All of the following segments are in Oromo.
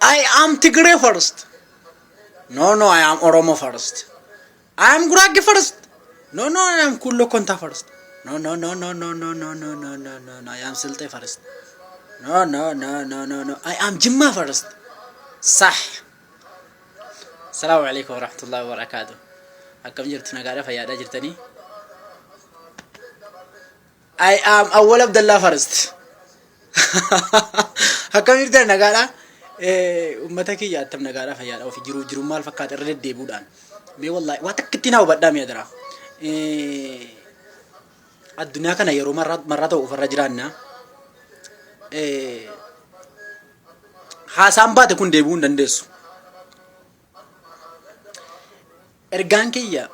I am Tigray first. No, no, I am Oromo first. I am Gurage first. No, no, I am Kullo Konta first. No, no, no, no, no, no, no, no, no, no, no, no, I am Silte first. No, no, no, no, no, no, I am Jimma first. Sah. Salaamu alaikum warahmatullahi wabarakatuh. Akkam jirtu nagaadha fayyaadha jirtanii? I am Awwal Abdallaa first. Akkam jirtan nagaadha? Uummata kiyya attam nagaadha fayyaadha ofi jiruu jiruun maal fakkaata irra deddeebi'uudhaan. Mee wallaahi waa takka ittiin haa hubadhaa mee adaraa. Addunyaa kana yeroo marraa ta'u ofirra jiraanna. Haasaan baate kun deebi'uu hin dandeessu. Ergaan kiyya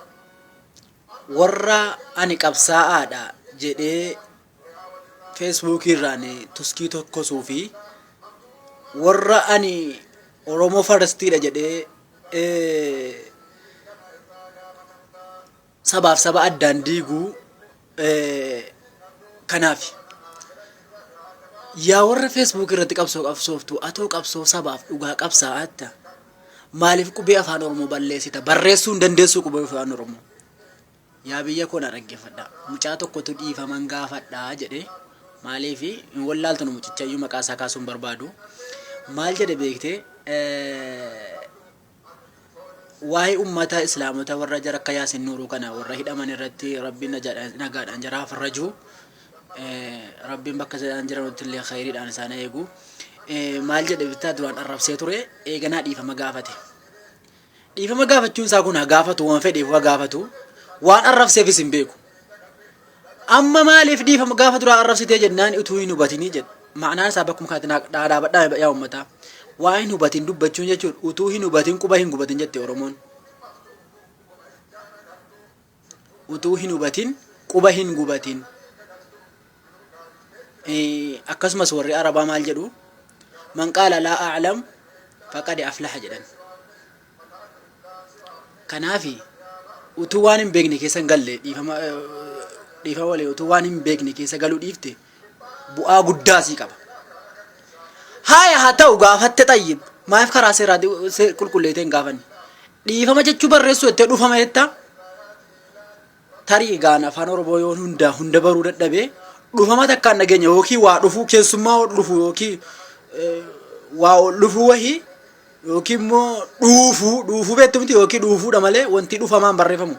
warra ani qabsaa'aadha jedhee feesbuukii irraan tuskii tokkosuu fi warra ani Oromoo farstiidha jedhee sabaaf saba addaan diiguu kanaafi. Yaa warra Facebook irratti qabsoo qabsooftu atoo qabsoo sabaaf dhugaa qabsaa'atta maaliif qubee afaan Oromoo balleessita barreessuu hin dandeessuu qubee afaan Oromoo. Yaa biyya koo na dhaggeeffadha mucaa tokkotu dhiifaman gaafadha jedhe maaliif hin wallaaltanu mucichayyuu maqaa isaa kaasuu hin barbaadu maal jedhe beektee Waa'ee ummata islaamota warra jara akka Yaasin Nuuruu kana warra hidhaman irratti Rabbiin nagaadhaan jara haa farraju. Rabbiin bakka isaan jiranutti illee khayriidhaan isaan haa eegu. Maal jedhe bittaa duraan arrabsee ture eeganaa dhiifama gaafate. Dhiifama gaafachuun isaa kun haa gaafatu waan fedheef haa gaafatu waan arrabseefis hin beeku. Amma maaliif dhiifama gaafa duraa arrabsitee jennaan utuu hin hubatinii jedhe. Ma'anaan isaa bakkuma kanatti naa dhaabadhaa yaa uummataa. Waa hin hubatin dubbachuun jechuun utuu hin hubatin quba hin gubatin jette Oromoon. Utuu hin hubatin quba hin gubatin. Akkasumas warri Arabaa maal jedhu? Man qaala laa a'lam faqad aflaha jedhan. Kanaafi utuu waan hin beekne keessa hin galle dhiifama dhiifama waliin utuu waan hin beekne keessa galuu dhiifte bu'aa guddaa sii qaba. Haaya haa ta'u gaafatte xayyib maaf karaa seeraa qulqulleetee hin gaafanne. Dhiifama jechuu barreessuu jettee dhufama jettaa? Tarii gaan afaan Oromoo yoon hunda hunda baruu dadhabe dhufama takkaan dhageenya yookiin waa dhufuu keessummaa ol dhufu yookiin waa ol dhufuu wahii yookiin immoo dhuufuu dhuufuu beektu miti yookiin dhuufuudha malee wanti dhufamaan barreeffamu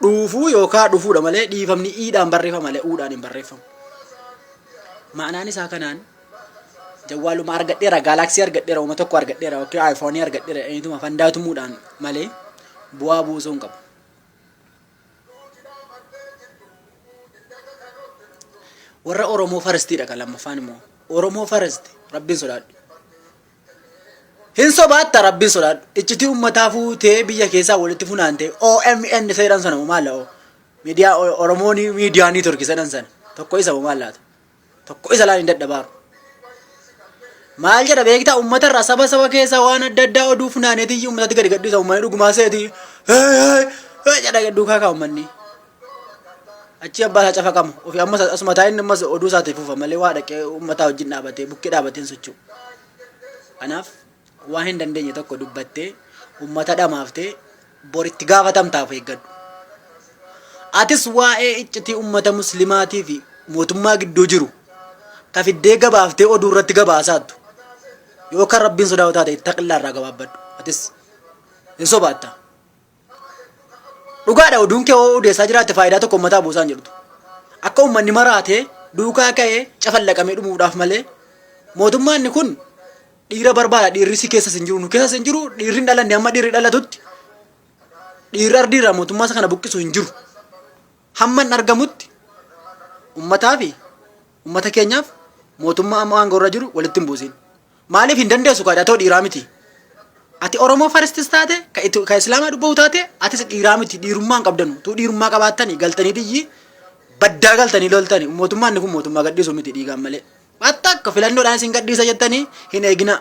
dhuufuu yookaan dhufuudha malee dhiifamni iidhaan barreeffama malee uudhaan hin barreeffamu. Ma'anaan isaa kanaan jawwaaluma argadheera gaalaaksii argadheera uuma tokko argadheera yookiin aayifoonii argadheera eenyutuma fandaatumuudhaan malee bu'aa buusuu hin qabu. Warra Oromoo faristiidha kan lammaffaan immoo. Oromoo faristi rabbiin sodaadhu. Hin sobaatta rabbiin sodaadhu. Iccitii uummataa fuutee biyya keessaa walitti funaantee OMN isa jedhan sana moo maal la'oo? Miidiyaa Oromoo miidiyaa niitorkii jedhan sana tokko isa moo maal laata? Tokko isa laal hin dadhabaaru. Maal jedha beektaa uummata irraa saba saba keessaa waan adda addaa oduu funaaneetii uummatatti gadi gadhiisa uummanni dhugumaa seeti. Jedha duukaa kaa uummanni. Achi abbaa isaa cafaqama. Ofii ammas asuma taa'ee inni ammas oduu isaatiif fufa malee waa dhaqee uummataa wajjin dhaabatee bukkee dhaabatee hin socho'u. Kanaaf waan hin dandeenye tokko dubbattee uummata dhamaaftee bor itti gaafatamtaa of eeggadhu. Atis waa'ee iccitii ummata muslimaatii fi mootummaa gidduu jiru ka fiddee gabaaftee oduu irratti gabaasaattu yoo kan rabbiin sodaatu taate ittaqillaa irraa gabaabbadhu. Atis hin sobaatta. Dhugaadha oduun kee yoo odeessaa jiraatte faayidaa tokko ummataa buusaa hin jirtu. Akka ummanni maraatee duukaa ka'ee cafallaqamee dhumuudhaaf malee mootummaan kun Dhiira barbaada dhiirri si keessas hin jiru nu keessas hin jiru dhiirri hin dhalanne hamma dhiirri dhalatutti dhiirri ardii irraa mootummaa isa kana buqqisu hin jiru. Hamma hin argamutti ummataa fi ummata keenyaaf mootummaa amma aangoo irra jiru walitti hin buusin. Maaliif hin dandeessu kaadha ta'u dhiiraa miti. Ati Oromoo faristis taate ka ka Islaamaa dubbatu taate atis dhiiraa miti dhiirummaa hin qabdanu. Tuu dhiirummaa qabaattani galtanii tiyyi baddaa galtanii loltani mootummaan kun mootummaa gadhiisu miti dhiigaan malee. Waan takka filannoodhaan isin gadhiisa jettanii hin eeginaa.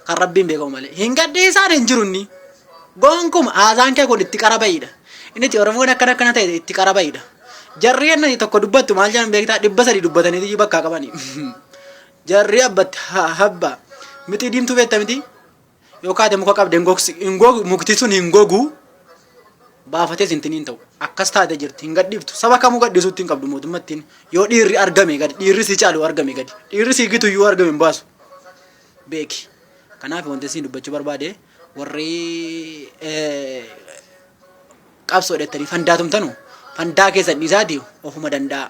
Kan rabbiin beekamu malee. Hin gadhiisaan hin jiru inni. Gonkuma haasaan kee kun itti qara bahiidha. Inni itti Oromoon akkana akkana ta'e itti qara bahiidha. Jarri inni tokko dubbattu maal jedhan beektaa 300 dubbatanii iyyuu bakkaa qabani. Jarri abbatti habba. Mixii diimtuu beekta miti? Yoo kaate muka qabde hin gogsi hin gogu mukti sun hin gogu baafatees hin tiniin ta'u. Akkas taate jirti hin gadhiiftu. Saba kamuu gadhiisuutti hin qabdu mootummattiin. Yoo dhiirri argame gadi dhiirri si caalu argame gadi dhiirri si gitu iyyuu argame hin baasu. Beeki. Kanaaf wanti isin dubbachuu barbaade warri qabsoo dhettanii fandaa tumtanu fandaa keessan dhiisaati ofuma danda'a.